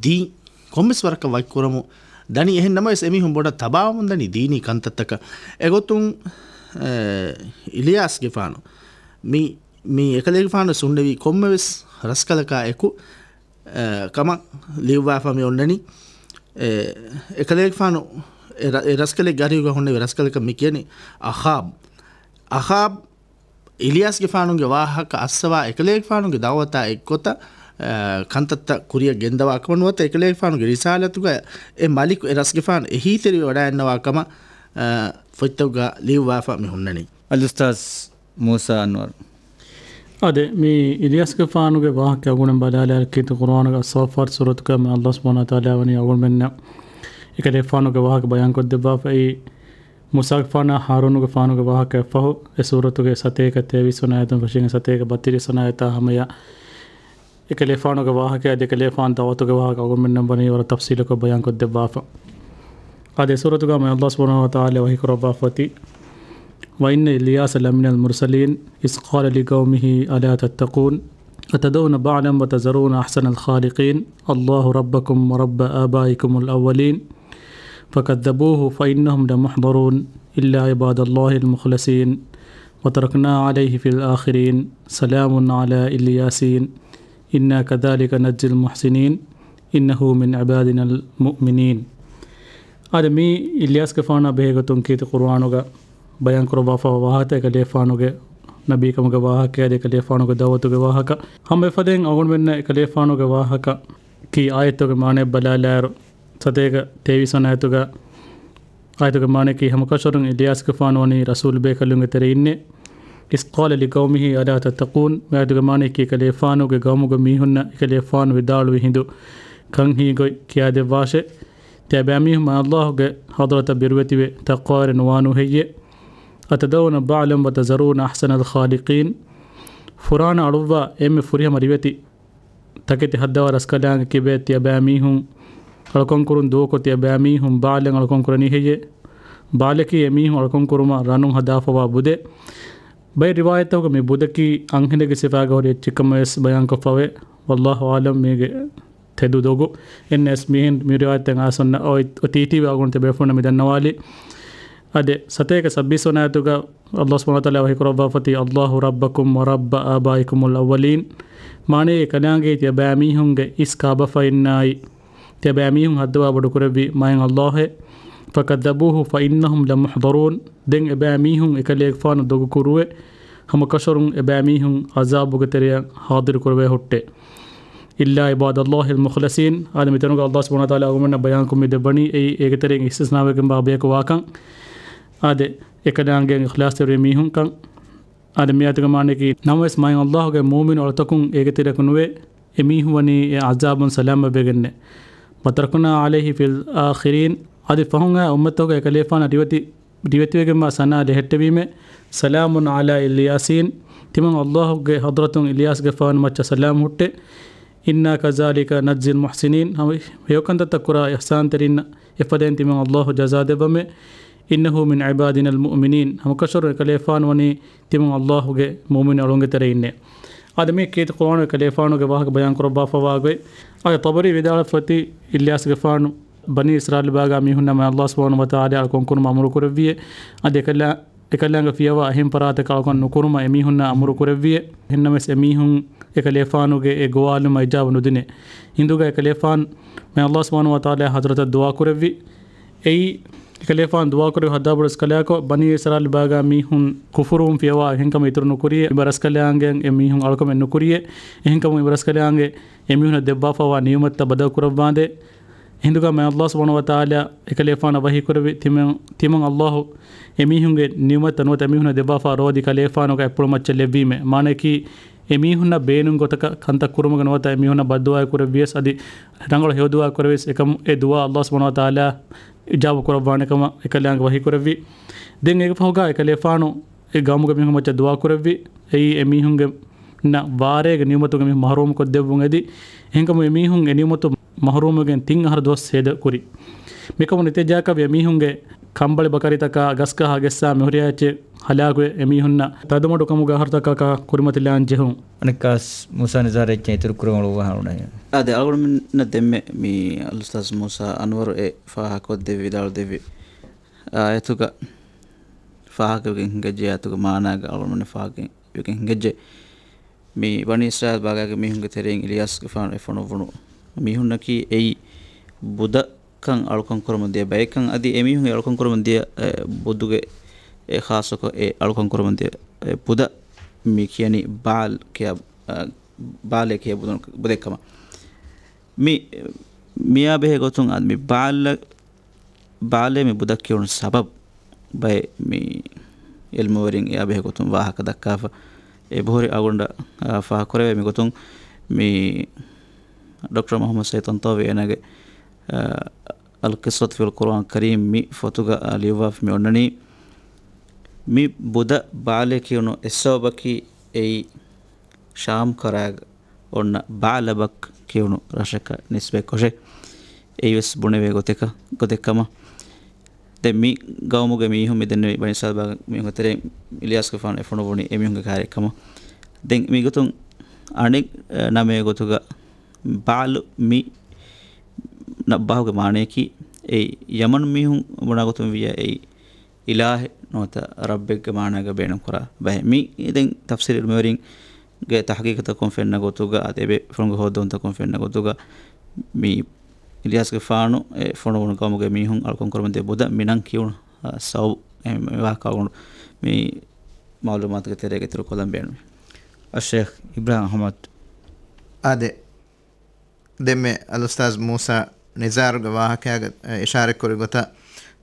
ދީން ކޮންމެސް ވަރަކަށް ވަކިކުރަމުން ދަނީ. އެހެން ނަމަވެސް، އެމީހުން ބޮޑަށް ތަބާވަމުން ދަނީ ދީނީ ކަންތައްތަކަށް. އެގޮތުން، އެ، އިލްޔާސްގެފާނު މި، މި އެކަލޭގެފާނު ހުންނެވި ކޮންމެވެސް ރަސްކަލަކާ އެކު، އެ، ކަމަށް ލިޔުއްވާފަ މި އޮންނަނީ. އެ، އެކަލޭގެފާނު އެ ރަ-، އެ ރަސްކަލެއްގެ އަރިހުގަ ހުންނެވި ރަސްކަލަކަށް މި ކިޔަނީ އަޚާބް. އަޚާބް އިލްޔާސްގެފާނުގެ ވާހަކަ އައްސަވާ އެކަލޭގެފާނުގެ ދަޢުވަތާ އެއްގޮތަށް، އަ، ކަންތައްތައް ކުރިއަށް ގެންދަވާ ކަމަށް ނުވަތަ އެކަލޭގެފާނުގެ ރިސާލަތުގަ އެ މަލިކު އެ ރަސްގެފާނު އެހީތެރިވެ ވަޑައިގަންނަވާ ކަމަށް، އަ، ފޮތްތަކުގަ ލިޔުއްވާފަ މި ހުންނަނީ. އަލްއުސްތާޛް މޫސާ އަންވަރު. އާދެ، މި އިލްޔާސްގެފާނުގެ ވާހަކަ އަޅުގަނޑުމެން ބަލާލާއިރު ކީރިތި ޤުރުއާނުގެ އައްޞާފާތު ސޫރަތުގަ މި އަލްލާހު ސުބްޙާނަހޫ ވަތަޢާލާ ވަނީ އަޅުގަނޑުމެންނަށް އެކަލޭގެފާނުގެ ވާހަކަ ބަޔާންކޮށްދެއްވާފައި، މޫސާގެފާނާ ހާރޫނުގެފާނުގެ ވާހަކައަށްފަހު، އެ ސޫރަތުގެ ސަތޭކަ ތޭވީސް ވަނަ އާޔަތުން ފެށިގެން ސަތޭކަ ބައްތިރީސް ވަނަ އާޔަތާ ހަމަޔަށް އެކަލޭގެފާނުގެ ވާހަކަ އަދި އެކަލޭގެފާނު ދަޢުވަތުގެ ވާހަކަ އަޅުގަނޑުމެންނަށް ވަނީ ވަރަށް ތަފްޞީލުކޮށް ބަޔާންކޮށްދެއްވާފަ. އާދެ، އެ ސޫރަތުގަ މި އަލްލާހު ސުބްޙާނަހޫ ވަތަޢާލާ ވަޙީކުރައްވާފަ އޮތީ، وَإِنَّ إِلْيَاسَ لَمِنَ الْمُرْسَلِينَ إِذْ قَالَ لِقَوْمِهِ أَلَا تَتَّقُونَ أَتَذَرُونَ بَعْلًا وَتَذَرُونَ أَحْسَنَ الْخَالِقِينَ اللَّهَ رَبَّكُمْ وَرَبَّ آبَائِكُمُ الْأَوَّلِينَ فَكَذَّبُوهُ فَإِنَّهُمْ لَمُحْضَرُونَ إِلَّا عِبَادَ اللَّهِ الْمُخْلَصِينَ وَتَرَكْنَا عَلَيْهِ فِي الْآخِرِينَ سَلَامٌ عَلَى إِلْيَاسِينَ إِنَّا كَذَلِكَ نَجْزِي الْمُحْسِنِينَ إِنَّهُ مِنْ عِبَادِنَا الْمُؤْمِنِينَ. އާދެ، މީ އިލްޔާސްގެފާނާ ބެހޭގޮތުން ކީރިތި ޤުރުއާނުގަ ބަޔާންކުރައްވާފައިވާ ވާހަކަތައް، އެކަލޭގެފާނުގެ ނަބީކަމުގެ ވާހަކަ އަދި އެކަލޭގެފާނުގެ ދަޢުވަތުގެ ވާހަކަ. ހަމަ އެފަދައިން އަޅުގަނޑުމެންނަށް އެކަލޭގެފާނުގެ ވާހަކަ ކީ އާޔަތުގެ މާނައެއް ބަލާލާއިރު، ސަތޭކަ ތޭވީސް ވަނަ އާޔަތުގަ، އާޔަތުގެ މާނައަކީ، ހަމަކަށަވަރުން އިލްޔާސްގެފާނު ވަނީ ރަސޫލު ބޭކަލުންގެ ތެރެއިންނޭ. إِذْ قَالَ لِقَوْمِهِ أَلَا تَتَّقُونَ، އާޔަތުގެ މާނައަކީ، އެކަލޭގެފާނުގެ ޤައުމުގެ މީހުންނަށް އެކަލޭގެފާނު ވިދާޅުވި ހިނދު، ކަން ހީގޮތް ކިޔާދެއްވާށޭ. ތިޔަބައިމީހުން މާތް އަލްލާހުގެ ޙަޟްރަތަށް ބިރުވެތިވެ ތަޤްވާވެރި ނުވާނޫ ހެއްޔޭ؟ أَتَذَرُونَ بَعْلًا وَتَذَرُونَ أَحْسَنَ الْخَالِقِينَ. ފުރާނަ އަޅުއްވާ އެންމެ ފުރިހަމަ ރިވެތި ތަކެތި ހައްދަވާ ރަސްކަލާނގެ ކިބައެއް ތިޔަބައިމީހުން އަޅުކަންކުރުން ދޫކޮށް، ތިޔަބައިމީހުން ބާލަން އަޅުކަންކުރަނީ ހެއްޔޭ؟ ބާލަކީ އެމީހުން އަޅުކަންކުރުމަށް ރަނުން ހަދާފަވާ ބުދެއް. ބައެއް ރިވާޔަތްތަކުގަ މި ބުދަކީ އަންހެނެއްގެ ސިފައިގަ ހުރި އެއްޗެއްކަމަށް ވެސް ބަޔާންކޮށްފަވޭ. ވައްލާހު އާލަމް، މީގެ ތެދު ދޮގު. އެންނެސް މިހެން މި ރިވާޔަތްތައް އާސަންނަ އޮތީތީވެ އަގުން ތިބޭފުންނަށް މި ދަންނަވާލީ. އަދެ ސަތޭކަ ސައްބީސް ވަނަ އާޔަތުގަ ﷲ ސުބްޙާނަހޫ ވަތަޢާލާ ވަޙީކުރައްވާފަތީ، "اللَّهُ رَبَّكُمْ وَرَبَّ آبَائِكُمُ الْأَوَّلِينَ." މާނައީ ކަލާނގެ ތިޔަބައިމީހުންގެ އިސް ކާބަފައިންނާއި ތިޔަބައިމީހުން ހައްދަވާ ބޮޑުކުރެއްވި މާތް ﷲ އެ. "فَكَذَّبُوهُ فَإِنَّهُمْ لَمُحْضَرُونَ." ދެން އެބައިމީހުން އެކަލޭގެފާނު ދޮގުކުރުވެ، ހަމަކަށަވަރުން އެބައިމީހުން ޢަޒާބުގެ ތެރެއަށް ޙާޟިރުކުރެވޭ ހުއްޓޭ. "إِلَّا عِبَادَ اللَّهِ الْمُخْلَصِينَ." އާދެ، މިތަނުގަ ﷲ ސުބްޙާނަހޫ ވަތަޢާލާ އަޅުގަނޑުމެންނަށް ބަޔާންކޮށް މި ދެއްވަނީ އެއީ އޭގެ ތެރެއިން އިސްތިސްނާވެގެންވާ ބަޔަކު ވާކަން. އާދެ، އެކަލާނގެ އިޚްލާޞްތެރި މީހުންކަން. އާދެ، މި އާޔަތުގެ މާނައަކީ، ނަމަވެސް މާތް ﷲ ގެ މުއުމިނު އަޅުތަކުން އޭގެ ތެރެއަކު ނުވޭ، އެމީހުން ވަނީ އެ ޢަޒާބުން ސަލާމަތްވެގެންނޭ. "وَتَرَكْنَا عَلَيْهِ فِي الْآخِرِينَ." އަދި ފަހުން އާ އުއްމަތްތަކުގެ އެކަލޭފާނަށް ރިވެތި، ރިވެތިވެގެންވާ ސަނާ ޖެހެއްޓެވީމޭ. "سَلَامٌ عَلَى إِلْيَاسِينَ." ތިމަން ﷲ ގެ ޙަޟްރަތުން އިލްޔާސްގެފާނު މައްޗަށް ސަލާމް ހުއްޓޭ. "إِنَّا كَذَلِكَ نَجْزِي الْمُحْسِنِينَ." ހަމަ ހެޔޮކަންތައްތައް ކުރާ އިޙްސާންތެރިންނަށް އެފަދައިން ތިމަން ﷲ ޖަޒާ ދެއްވަމޭ. "إِنَّهُ مِنْ عِبَادِنَا الْمُؤْمِنِينَ." ހަމަކަށަވަރުން އެކަލޭފާނު ވަނީ ތިމަން ﷲ ގެ މުއުމިނު އަޅުންގެ ތެރެއިންނޭ. އާދެ، މީ ކީރިތި ޤުރުއާނުގެ ކަލޭފާނުގެ ވާހަކަ ބަޔާން ކުރައްވާފަވާ ގޮތް. އާދެ، ޠަބަރީ ވިދާޅުވެފަތީ، އިލްޔާސްގެފާނު ބަނީ އިސްރާއީލް ބާގާ މީހުންނާ މާތް ﷲ ސުބްޙާނަހޫ ވަތަޢާލާ އަޅުކަން ކުރުމަށް އަމުރު ކުރެއްވިއޭ. އަދި އެކަލާ، އެކަލާނގެ ފިޔަވާ އެހެން ފަރާތަކަށް އަޅުކަން ނުކުރުމަށް އެމީހުންނާ އަމުރު ކުރެއްވިއޭ. އެހެންނަމަވެސް އެމީހުން އެކަލޭފާނުގެ އެ ގޮވާލުމަށް އިޖާބަ ނުދިނޭ. ހިނދުގަ އެކަލޭފާން މާތް ﷲ ސުބްޙާނަހޫ ވަތަޢާލާ ޙަޟްރަތަށް ދުޢާ ކުރެއްވި. އެއީ، އެކަލޭފާނު ދުޢާކުރެއްވި ހައްދާ ބޮޑު ރަސްކަލާކޮ، ބަނީ އިސްރާއީލް ބާގާ މީހުން ކުފުރުވުން ފިޔަވާ އެހެންކަމެއް އިތުރު ނުކުރިއޭ. އެބަ ރަސްކަލާނގެ އެ މީހުން އަޅުކަމެއް ނުކުރިއޭ. އެހެންކަމުން އެބަ ރަސްކަލާނގެ އެމީހުނަށް ދެއްވާފަވާ ނިޢުމަތްތައް ބަދަލު ކުރައްވާނދޭ. ހިނދުގަ މާތް ﷲ ސުބްޙާނަހޫ ވަތަޢާލާ އެކަލޭފާނަށް ވަޙީކުރެއްވި، ތިމަން، ތިމަން ﷲ އެމީހުންގެ ނިޢުމަތްތައް ނުވަތަ އެމީހުންނަށް ދެއްވާފާ ރޯދި ކަލޭފާނުގެ އަތްޕުޅު މައްޗަށް ލެއްވީމޭ. މާނައަކީ، އެމީހުންނަށް ބޭނުން ގޮތަކަށް ކަންތައް ކުރުމުގެ ނުވަތަ އެމީހުންނަށް ބައްދުޢާއެއް ކުރެއްވިޔަސް އަދި ރަނގަޅު ހެޔޮ ދުޢާ ކުރެވިޔަސް އެކަމު އެ ދުޢާ ﷲ ސުބްޙާނަހޫ ވަތަޢާލާ އިޖާބަ ކުރައްވާނެ ކަމަށް އެކަލާނގެ ވަޙީ ކުރެއްވި. ދެން އޭގެ ފަހުގަ އެކަލޭފާނު އެ ގައުމުގެ މީހުން މައްޗަށް ދުޢާ ކުރެއްވި. އެއީ އެ މީހުންގެ ނަ ވާރޭގެ ނިޢުމަތުގެ މީހުން މަޙްރޫމް ކޮށްދެއްވުން އެދި. އެހެންކަމުން އެ މީހުން އެ ނިޢުމަތު މަޙްރޫމްވެގެން ތިން އަހަރު ދުވަސް ސޭދަ ކުރި. މިކަމުން ނެތިޖާއަކަށް އެ މީހުންގެ ކަނބަޅި ބަކަރިތަކާ ގަސްގަހާ ގެއްސާ މިހުރިހާ އެއްޗެއް ހަލާކުވެ، އެމީހުންނަށް ތަދުމަޑުކަމުގެ އަހަރުތަކަކާ ކުރިމަތިލާން ޖެހުން. އަނެއްކާސް މޫސާ ނިޒާރު އެއްޗެއް އިތުރު ކުރަމުން އުވާހަށް އުޅެ. އާދެ، އަޅުގަނޑުމެންނަށް ދެންމެ މި އަލްއުސްތާޛު މޫސާ އަންވަރު އެ ފާހަގަކޮށްދެއްވި ވިދާޅުދެއްވި އާޔަތުގަ ފާހަގަވެގެން ހިނގައްޖެ، އާޔަތުގެ މާނާގަ އަޅުގަނޑުމެންނަށް ފާހަގަވެގެން ހިނގައްޖެ. މި ބަނީ އިސްރާއީލް ބާގާގެ މީހުންގެ ތެރެއިން އިލްޔާސްގެފާނު އެ ފޮނުއްވުނު މީހުންނަކީ އެއީ ބުދަކަން އަޅުކަން ކުރަމުން ދިޔަ ބައެއްކަން. އަދި އެ މީހުން އެ އަޅުކަން ކުރަމުން ދިޔަ، އެ، ބުދުގެ، އެ، ޚާއްޞަކޮށް އެ އަޅުކަން ކުރަމުން ދިޔަ، އެ، ބުދަ މި ކިޔަނީ ބާލް ކިޔާ، އަ، ބާލޭ ކިޔާ ބުދު-، ބުދެއްކަމަށް. މި، މިއާ ބެހޭ ގޮތުން އަދި މި ބާލަ-، ބާލޭ މި ބުދަށް ކިޔުނު ސަބަބް ބައެއް މި އިލްމުވެރިން އެއާ ބެހޭ ގޮތުން ވާހަކަ ދައްކާފަ. އެބަހުރި އަޅުގަނޑަށް، އާ، ފާހަގަކުރެވޭ މިގޮތުން މި ޑޮކްޓަރ މުޙައްމަދު ސައީދު ޠަންޠާވީ އޭނާގެ، އާ، އަލްޤިއްޞަތު ފިލް ޤުރުއާން ކަރީމް މި ފޮތުގަ، އާ، ލިޔުއްވާފަ މި އޮންނަނީ މި ބުދަ ބާލޭ ކިޔުނު އެއް ސަބަބަކީ އެއީ ޝާމް ކަރާގަ އޮންނަ ބަޢުލަބަކް ކިޔުނު ރަށަކަށް ނިސްބަތްކޮށޭ. އެއީވެސް ބުނެވޭ ގޮތެކަ-، ގޮތެއްކަމަށް. ދެން މި ގައުމުގެ މީހުން މި ދެންނެވި ބަނީ އިސްރާއީލް ބާގެ މީހުންގެ ތެރެއިން އިލްޔާސްގެފާނު އެ ފޮނުއްވުނީ އެމީހުންގެ ކައިރެއްކަމަށް. ދެން މިގޮތުން އަނެއް، އެ، ނަމެއް ގޮތުގަ ބަޢުލު މި ނަ-، ބަހުގެ މާނަޔަކީ އެއީ ޔަމަން މީހުން ބުނާ ގޮތުން ވިއްޔާ އެއީ އިލާހެއް ނުވަތަ ރައްބެއްގެ މާނާގަ ބޭނުންކުރާ ބަހެއް. މި ދެން ތަފްސީރު އިލްމުވެރިންގެ ތަޙްޤީޤުތަކުން ފެންނަ ގޮތުގަ އަދި އެބޭފުޅުންގެ ހޯއްދަވުންތަކުން ފެންނަ ގޮތުގަ މި އިލްޔާސްގެފާނު އެ ފޮނުވުނު ގައުމުގެ މީހުން އަޅުކަން ކުރަމުންދިޔަ ބުދަ މި ނަން ކިޔުނު، އަ، ސަބަބު އެ މި ވާހަކަ އަޅުގަނޑު މި މަޢުލޫމާތުގެ ތެރޭގަ އިތުރު ކޮށްލަން ބޭނުންވި. އައްޝޭޚް އިބްރާހިމް އަޙްމަދު. އާދެ، ދެންމެ އަލްއުސްތާޛު މޫސާ ނިޒާރުގެ ވާހަކައިގަ، އެ، އިޝާރަތްކުރި ގޮތަށް،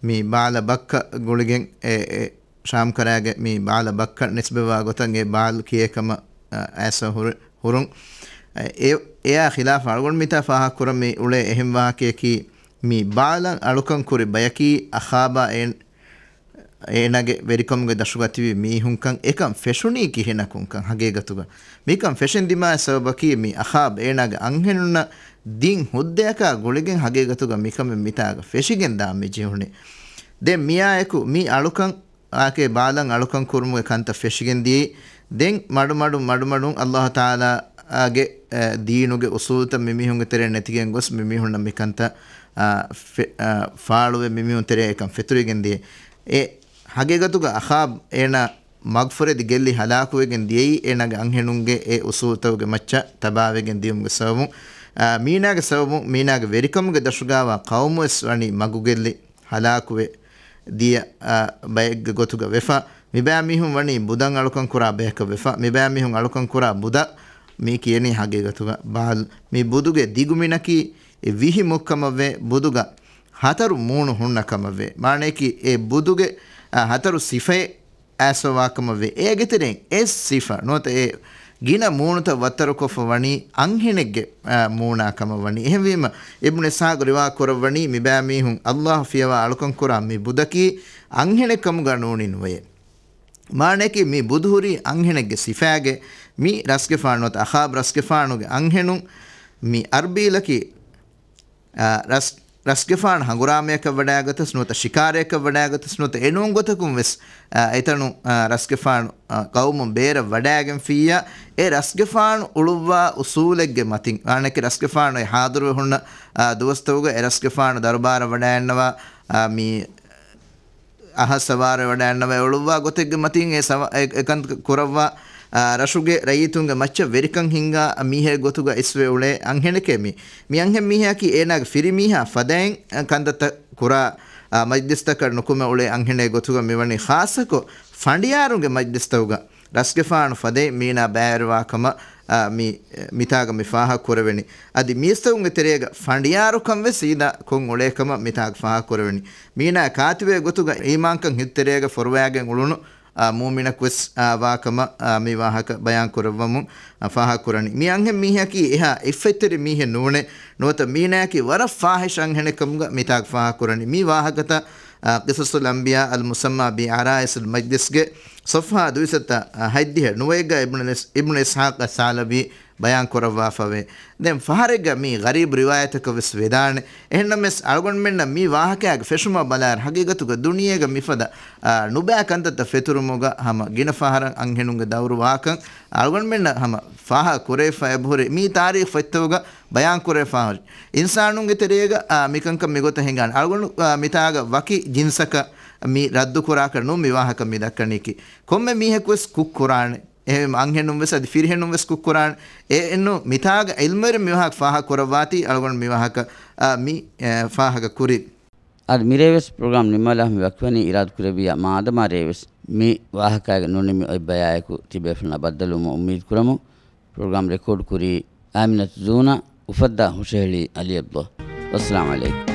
މި ބަޢުލަ ބައްކަށް ގުޅިގެން، އެ، އެ، ޝާމް ކަރާގެ މި ބަޢުލަ ބައްކަށް ނިސްބަތްވާ ގޮތަށް އެ ބާލް ކިޔޭ ކަމަށް، އަ، އައިސް ހުރި، ހުރުން. އެ، އެއާ ޚިލާފަށް އަޅުގަނޑު މިތާ ފާހަގަކުރަން މި އުޅޭ އެހެން ވާހަކަޔަކީ، މި ބާލަން އަޅުކަން ކުރި ބަޔަކީ އަޚާބާ އޭން-، އޭނާގެ ވެރިކަމުގެ ދަށުގަ ތިބި މީހުންކަން އެކަން ފެށުނީ ކިހިނަކުންކަން ހަގީގަތުގަ. މިކަން ފެށެން ދިމާ ސަބަބަކީ މި އަޚާބް އޭނާގެ އަންހެނުންނަށް ދިން ހުއްދަޔަކާ ގުޅިގެން ހަގީގަތުގަ މިކަމެއް މިތާގަ ފެށިގެން ދާން މި ޖެހުނީ. ދެން މިއާއެކު މި އަޅުކަން އާކޭ ބާލަން އަޅުކަން ކުރުމުގެ ކަންތައް ފެށިގެން ދިޔައީ. ދެން މަޑުމަޑުން މަޑުމަޑުން އައްލާހު ތަޢާލާގެ، އެ، ދީނުގެ އުސޫލުތައް މިމީހުންގެ ތެރެއަށް ނެތިގެން ގޮސް މިމީހުންނަށް މިކަންތައް، އާ، ފެ-، އާ، ފާޅުވެ މިމީހުން ތެރެއަށް އެކަން ފެތުރިގެން ދިޔަ. އެ ހަގީގަތުގަ އަޚާބް އޭނާ މަގުފުރެދި ގެއްލި ހަލާކުވެގެން ދިޔައީ އޭނާގެ އަންހެނުންގެ އެ އުސޫލުތަކުގެ މައްޗަށް ތަބާވެގެން ދިޔުމުގެ ސަބަބުން، އާ، މީނާގެ ސަބަބުން، މީނާގެ ވެރިކަމުގެ ދަށުގާވާ ޤައުމުވެސް ވަނީ މަގުގެއްލި ހަލާކުވެ ދިޔަ، އާ، ބައެއްގެ ގޮތުގަ ވެފަ. މިބައިމީހުން ވަނީ ބުދަށް އަޅުކަން ކުރާ ބަޔަކަށް ވެފަ. މިބައިމީހުން އަޅުކަން ކުރާ ބުދަށް މި ކިޔަނީ ހަގީގަތުގަ ބާލް. މި ބުދުގެ ދިގުމިނަކީ ވިހި މުއްކަމަށްވޭ، ބުދުގަ ހަތަރު މޫނު ހުންނަ ކަމަށްވޭ. މާނަޔަކީ އެ ބުދުގެ، އާ، ހަތަރު ސިފައެއް އައިސްފަވާކަމަށްވޭ. އޭގެތެރެއިން އެއް ސިފަ ނުވަތަ އެ ގިނަ މޫނުތައް ވައްތަރުކޮށްފަ ވަނީ އަންހެނެއްގެ، އާ، މޫނާ ކަމަށް ވަނީ. އެހެންވީމަ، އިބްނު އިސްޙާޤް ރިވާ ކުރައްވަނީ މިބައިމީހުން އައްލާހު ފިޔަވާ އަޅުކަން ކުރާ މި ބުދަކީ އަންހެނެއް ކަމުގަ ނޫނީ ނުވެޔޭ. މާނަޔަކީ މި ބުދު ހުރީ އަންހެނެއްގެ ސިފާގެ މި ރަސްގެފާނު ނުވަތަ އަޚާބް ރަސްގެފާނުގެ އަންހެނުން މި އަރްބީލަކީ، އާ، ރަސް-، ރަސްގެފާނު ހަނގުރާމަޔަކަށް ވަޑާގަތަސް ނުވަތަ ޝިކާރަޔަކަށް ވަޑާގަތަސް ނުވަތަ އެނޫން ގޮތަކުން ވެސް، އާ، އެތަނު، އާ، ރަސްގެފާނު، އާ، ޤައުމުން ބޭރަށް ވަޑާގެންފިއްޔާ، އެ ރަސްގެފާނު އުޅުއްވާ އުސޫލެއްގެ މަތިން، މާނައަކީ ރަސްގެފާނު އެ ހާޟިރުވެ ހުންނަ، އާ، ދުވަސްތަކުގަ އެ ރަސްގެފާނު ދަރުބާރަށް ވަޑައިގަންނަވާ، އާ، މި އަހަށް ސަވާރުވެ ވަޑައިގަންނަވަ އެ އުޅުއްވާ ގޮތެއްގެ މަތިން އެ ސަވާ-، އެ، އެކަން ކުރައްވާ، އާ، ރަށުގެ ރައްޔިތުންގެ މައްޗަށް ވެރިކަން ހިންގާ މީހެއް ގޮތުގަ އިސްވެ އުޅޭ އަންހެނެކޭ މި. މި އަންހެން މީހަކީ އޭނާގެ ފިރިމީހާ ފަދައިން ކަންތައްތައް ކުރާ، އާ، މަޖްލިސްތަކަށް ނުކުމެ އުޅޭ އަންހެނެއް ގޮތުގަ މިވަނީ ޚާއްޞަކޮށް ފަނޑިޔާރުންގެ މަޖްލިސްތަކުގަ ރަސްގެފާނު ފަދައިން މީނާ ބައިވެރިވާ ކަމަށް، އާ، މި، މިތާގަ މި ފާހަގަ ކުރެވެނީ. އަދި މީސްތަކުންގެ ތެރޭގަ ފަނޑިޔާރުކަން ވެސް ސީދާ ކޮށް އުޅޭ ކަމަށް މިތާގަ ފާހަގަ ކުރެވެނީ. މީނާ ކާތިބެއްގެ ގޮތުގަ އީމާންކަން ހިތުތެރޭގަ ފޮރުވައިގެން އުޅުނު، އާ، މޫމިނަކު ވެސް، އާ، ވާ ކަމަށް، އާ، މި ވާހަކަ ބަޔާން ކުރައްވަމުން، އާ، ފާހަގަ ކުރަނީ. މި އަންހެން މީހަކީ އެހާ އިއްފަތްތެރި މީހެއް ނޫނޭ، ނުވަތަ މީނާއަކީ ވަރަށް ފާހިޝް އަންހެނެއް ކަމުގަ މިތާގަ ފާހަގަ ކުރަނީ. މި ވާހަކަތައް، އާ، ޤިޞަޞުލް އަންބިޔާ އަލް މުސައްމާ ބި ޢަރާއިސުލް މަޖްލިސްގެ ސޮފްޙާ ދުއިސައްތަ ހަތްދިހަ ނުވައެއްގަ އިބްނު އިސް-، އިބްނު އިސްޙާޤް އައްސާލަބީ ބަޔާން ކުރައްވާފަވޭ. ދެން ފަހަރެއްގަ މީ ޣަރީބް ރިވާޔަތަކަށް ވެސް ވެދާނެ. އެހެންނަމަވެސް، އަޅުގަނޑުމެންނަށް މި ވާހަކައިގެ ފެށުމަށް ބަލާއިރު، ހަގީގަތުގަ ދުނިޔޭގަ މިފަދަ، އާ، ނުބައި ކަންތައްތައް ފެތުރުމުގަ ހަމަ ގިނަ ފަހަރަށް އަންހެނުންގެ ދައުރު ވާކަން އަޅުގަނޑުމެންނަށް ހަމަ ފާހަގަ ކުރެވިފަ އެބަހުރި. މީ ތާރީޚް ފޮތްތަކުގަ ބަޔާން ކުރެވިފަ ހުރި. އިންސާނުންގެ ތެރޭގަ، އާ، މިކަންކަން މިގޮތަށް ހިނގާނެ. އަޅުގަނޑު، އާ، މިތާގަ ވަކި ޖިންސަކަށް މި ރައްދު ކުރާކަށް ނޫން މި ވާހަކަ މި ދައްކަނީކީ. ކޮންމެ މީހަކު ވެސް ކުށް ކުރާނެ. އެހެން އަންހެނުން ވެސް އަދި ފިރިހެނުން ވެސް ކުށް ކުރާނެ. އެ އެންނު މިތާގަ ޢިލްމުވެރިން މި ވާހަކަ ފާހަގަ ކުރައްވާތީ އަޅުގަނޑު މި ވާހަކަ، އާ، މި، އެ، ފާހަގަ ކުރި. އަދި މިރޭ ވެސް ޕްރޮގްރާމް ނިންމާލާ މި ވަކިވަނީ އިރާދަ ކުރެއްވިއްޔާ މާދަމާ ރޭ ވެސް މި ވާހަކައިގެ ނުނިމި އޮތް ބަޔާއެކު ތިބޭފުޅުންނާ ބައްދަލުވުމަށް އުއްމީދު ކުރަމު. ޕްރޮގްރާމް ރެކޯޑް ކުރީ އާމިނަތު ޒޫނާ، އުފައްދާ ހުށަހެޅީ އަލީ އަބްދުﷲ. ވައްސަލާމް ޢަލައިކުމް.